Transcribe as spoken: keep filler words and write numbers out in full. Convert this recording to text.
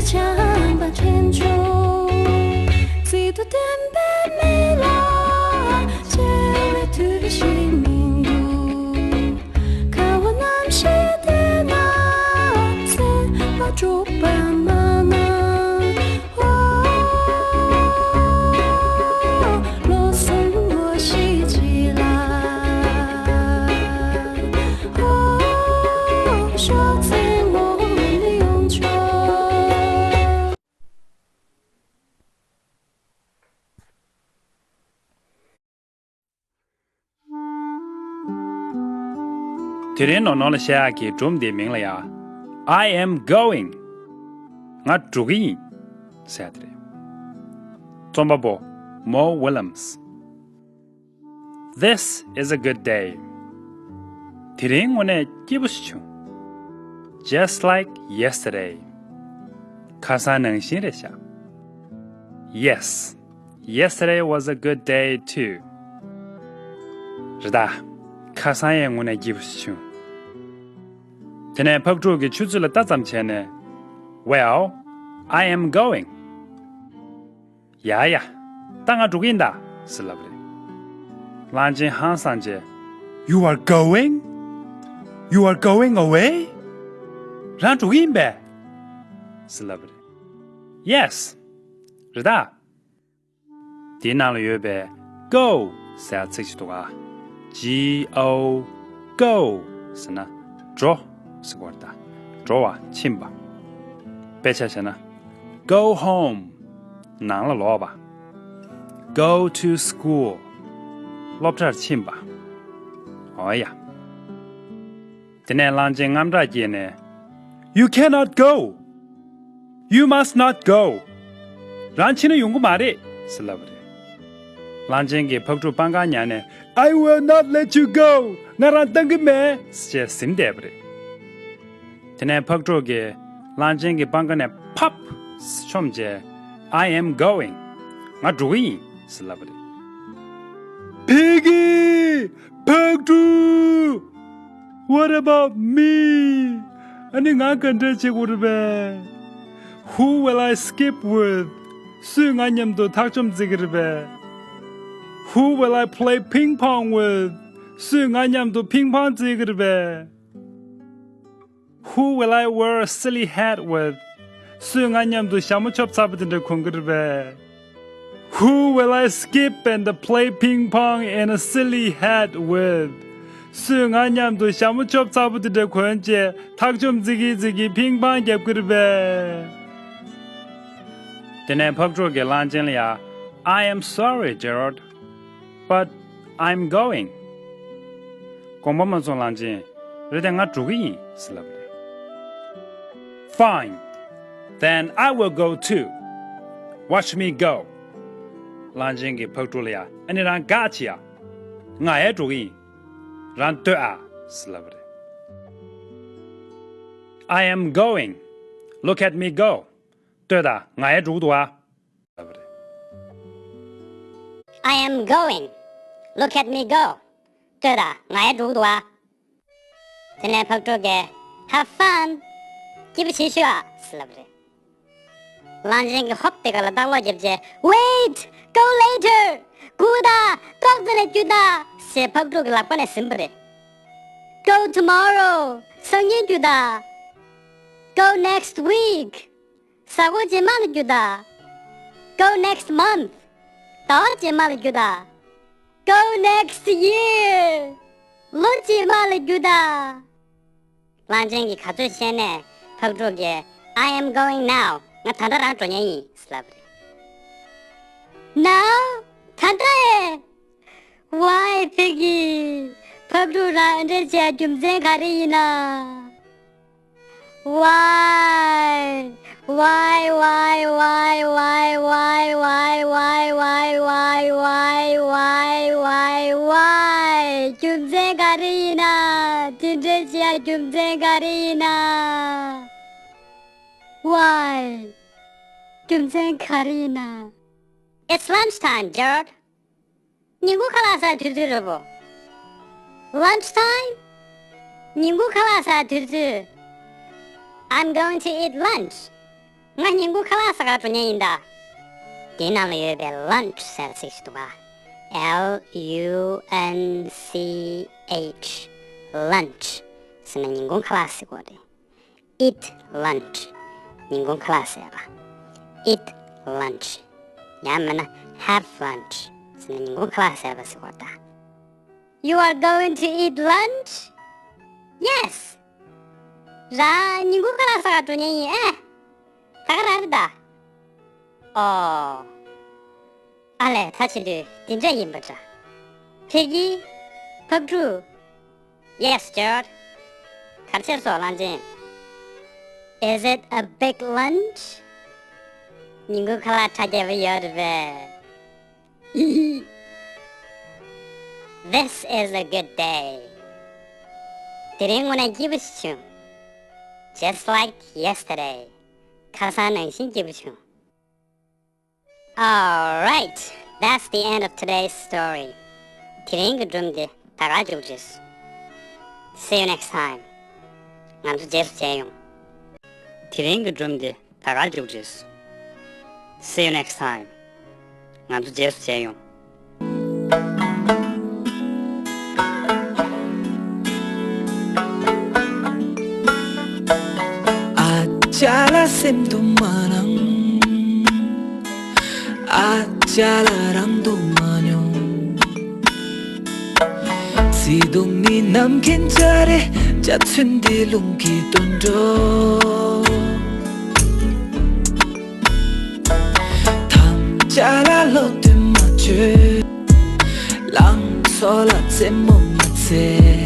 བྱམས་པ་ཆེན་མཆོག་སྲིད་དུ་བསྟན་པའི་མི་ལ་སྐྱེ་བའི་དུས་ཤིག་མི་འདུག་ཁ་བ་རྣམ་ཤེས་དེ་ན་སེམས་པ་འགྲོགས་པ་མ་ན། བློ་སེམས་ངོ་ཤེས་གཅིག་ལ། ཤོག་ཚེ་ངོ་མི་ཡོང་ཆོག་དེ་རིང་ནོར་ནོར་ལ་བཤད་ཡག་གི་སྒྲུང་འདིའི་མིང་ལ་ཡ། I am going. ང་འགྲོ་གི་ཡིན། ཟེར་ཡ་དེ་རེད། རྩོམ་པ་པོ། Mo Willems. This is a good day. དེ་རིང་དངོས་གནས་སྐྱིད་པོ་ཞིག་བྱུང་། Just like yesterday. ཁ་སང་ནང་བཞིན་རེད་ཤག Yes. Yesterday was a good day too. རེད་ད། ཁ་སང་ཡང་དངོས་གནས་སྐྱིད་པོ་ཞིག་བྱུང་། དེ་ནས་ཕག་ཕྲུག་གིས་ཆུ་ཚོད་ལ་ལྟ་ཙམ་བྱས་ནས། Well, I am going. ཡ་ཡ། ད་ང་འགྲོ་གི་ཡིན་ད། ཟེར་ལབ་པ་རེད། གླང་ཆེན་ཧང་སངས་བྱས། You are going? You are going away? རང་འགྲོ་གི་ཡིན་པས། ཟེར་ལབ་པ་རེད། Yes. རེད་ད། དེའི་ནང་ལ་ཡོད་པའི་go ཟེར་ཚིག་ཅིག་འདུག་ག G O, go ཟེར་ན་འགྲོ་ཟེར་གོ་རེད་ད། འགྲོ་བ་ཕྱིན་པ། དཔེ་ཆ་བཞག་ན། Go home. ནང་ལ་ལོག་པ། Go to school. སློབ་གྲྭར་ཕྱིན་པ། འོ་ཡ། དེ་ནས་གླང་ཆེན་དངངས་སྐྲག་སྐྱེས་ནས། You cannot go. You must not go. རང་ཕྱིན་ན་ཡོང་གི་མ་རེད་ཟེར་ལབ་པ་རེད། གླང་ཆེན་གྱིས་ཕག་ཕྲུག་སྤང་ཁར་ཉར་ནས། I will not let you go. ང་རང་བཏང་གི་མེད་ཅེས་ཟིན་བསྡད་པ་རེད། དེ་ནས་ཕག་ཕྲུག་གིས་གླང་ཆེན་གྱི་སྤང་ཁ་ནས་ཕབ་མཆོངས་བྱས། I am going. ང་འགྲོ་གི་ཡིན་ཟེར་ལབ་པ་རེད། ཕ་གི། ཕག་ཕྲུག What about me? ཨ་ནི་ང་ག་འདྲ་བྱེད་དགོས་རེད་པས། Who will I skip with? སུས་ང་མཉམ་དུ་འཐག་སྦྱོང་རྩེ་གི་རེད་པས། Who will I play ping pong with? སུས་ང་མཉམ་དུ་ཕིང་ཕང་རྩེ་གི་རེད་པས། Who will I wear a silly hat with? སུས་ང་མཉམ་དུ་ཞྭ་མོ་ཆོབ་ཚ་པོ་དེ་འདྲ་གོན་གི་རེད་པས། Who will I skip and play ping pong in a silly hat with? སུས་ང་མཉམ་དུ་ཞྭ་མོ་ཆོབ་ཚ་པོ་དེ་འདྲ་གོན་བྱས་འཐག་སྦྱོང་རྩེ་གིན་རྩེ་གིན་ཕིང་ཕང་རྒྱབ་གི་རེད་པས། དེ་ནས་ཕག་ཕྲུག་གིས་གླང་ཆེན་ལ་ཡ། I am sorry, Gerald. But I'm going. དགོངས་པ་མ་ཚོམས་གླང་ཆེན། རེད་དེ་ང་འགྲོ་གི་ཡིན་ཟེར་ལབ་པ་རེད། Fine. Then I will go too. Watch me go. གླང་ཆེན་གྱིས་ཕག་ཕྲུག་ལ་ཡ། ཨ་ནི་རང་དགའ་བྱེད་ཡ། ང་ཡང་འགྲོ་གི་ཡིན། རང་སྡོད་ཨ་ཟེར་ལབ་པ་རེད། I am going. Look at me go. ལྟོས་དང་། ང་ཡང་འགྲོ་གི་འདུག་ཨ། ལབ་པ་རེད། I am going. Look at me go. ལྟོས་དང་། ང་ཡང་འགྲོ་གི་འདུག་ཨ། དེ་ནས་ཕག་ཕྲུག་གིས། Have fun. སྐྱིད་པོ་བྱེད་ཤོག་ཨ་ཟེར་ལབ་པ་རེད། གླང་ཆེན་གྱིས་ཧོབ་དེ་ག་ལ་ལྟག་ལོག་བརྒྱབ་རྗེས། Wait! Go later. སྒུག་དང་། ཏོག་ཙམ་ནས་རྒྱུགས་དང་། ཞེས་ཕག་ཕྲུག་གི་ལག་པ་ནས་ཟིན་པ་རེད། Go tomorrow. སང་ཉིན་རྒྱུགས་དང་། Go next week. གཟའ་འཁོར་རྗེས་མ་ལ་རྒྱུགས་དང་། Go next month. ཟླ་བ་རྗེས་མ་ལ་རྒྱུགས་དང་། Go next year. ལོ་རྗེས་མ་ལ་རྒྱུགས་དང་། གླང་ཆེན་གྱིས་ག་ཚོད་བཤད་ནས་ཕག་ཕྲུག་གིས། I am going now. ང་ད་ལྟ་རང་འགྲོ་མཁན་ཡིན་ཟེར་ལབ་པ་རེད། Now? ད་ལྟ་ཨེ། Why, Piggy? ཕག་ཕྲུག་རང་འདྲ་བྱས་རྒྱུ་མཚན་ག་རེ་ཡིན་ན། Why? Why, why, why, why, why, why, why, why, why, why, why, why, why, why? རྒྱུ་མཚན་ག་རེ་ཡིན་ན། དེ་འདྲ་བྱས་རྒྱུ་མཚན་ག་རེ་ཡིན་ན། Why? རྒྱུ་མཚན་ག་རེ་ཡིན་ན། It's lunch time, Gerald. ཉིན་གུང་ཁ་ལག་ཟ་དུས་ཚོད་རེད་པོ། Lunch time? ཉིན་གུང་ཁ་ལག་ཟ་དུས་ཚོད། I'm going to eat lunch. ང་ཉིན་གུང་ཁ་ལག་ཟ་གར་འགྲོ་མཁན་ཡིན་ད། དེའི་ནང་ལ་ཡོད་པའི་lunch་ཟེར་ཚིག་ཞིག་འདུག་ག L U N C H, lunch་ཟེར་ན་ཉིན་གུང་ཁ་ལག་ཟེར་གོ་རེད། Eat lunch. ཉིན་གུང་ཁ་ལག་ཟས་པ། Eat lunch. ཡང་མིན་ན་have lunch ཟེར་ན་ཉིན་གུང་ཁ་ལག་ཟས་པ་ཟེར་བ་ད། You are going to eat lunch? Yes. རང་ཉིན་གུང་ཁ་ལག་ཟ་ག་འགྲོ་མཁན་ཡིན་ཨེ། ད་ག་རང་རེད་ད། ཨོ། ཨ་ལས་ད་བྱེད་དུས་འདི་འདྲ་ཡིན་པ་འདྲ། ཕ་གི། ཕག་ཕྲུག Yes, George. ག་རེ་བྱས་སོང་གླང་ཆེན། Is it a big lunch? ཉིན་གུང་ཁ་ལག་གྲ་རྒྱས་པོ་ཡོད་རེད་པས། This is a good day. དེ་རིང་དངོས་གནས་སྐྱིད་པོ་ཞིག་བྱུང་། Just like yesterday. ཁ་སང་ནང་བཞིན་སྐྱིད་པོ་བྱུང་། Alright, that's the end of today's story. དེ་རིང་གི་སྒྲུང་འདི་ད་ག་མཇུག་བསྒྲིལ། See you next time. ང་ཚོ་རྗེས་སུ་མཇལ་ཡོང་། དེ་རིང་གི་སྒྲུང་འདི་ད་ག་མཇུག་བསྒྲིལ། See you next time. ང་ཚོ་རྗེས་སུ་མཇལ་ཡོང་། ཨ་ཅག་ལ་སེམས་སྡུག་མ་གནང་། ཨ་ཅག་ལ་རང་སྡུག་མ་མྱོང་། བརྩེ་དུང་ནི་ནམ་མཁའི་འཇའ་རིས། འཇའ་ཚོན་འདི་རླུང་གིས་བཏོན་འགྲོ། ཐམས་ཅད་ལ་བློ་མཐུན་མ་བྱོས། ལང་ཚོ་ལ་རྩེད་མོ་མ་རྩེ།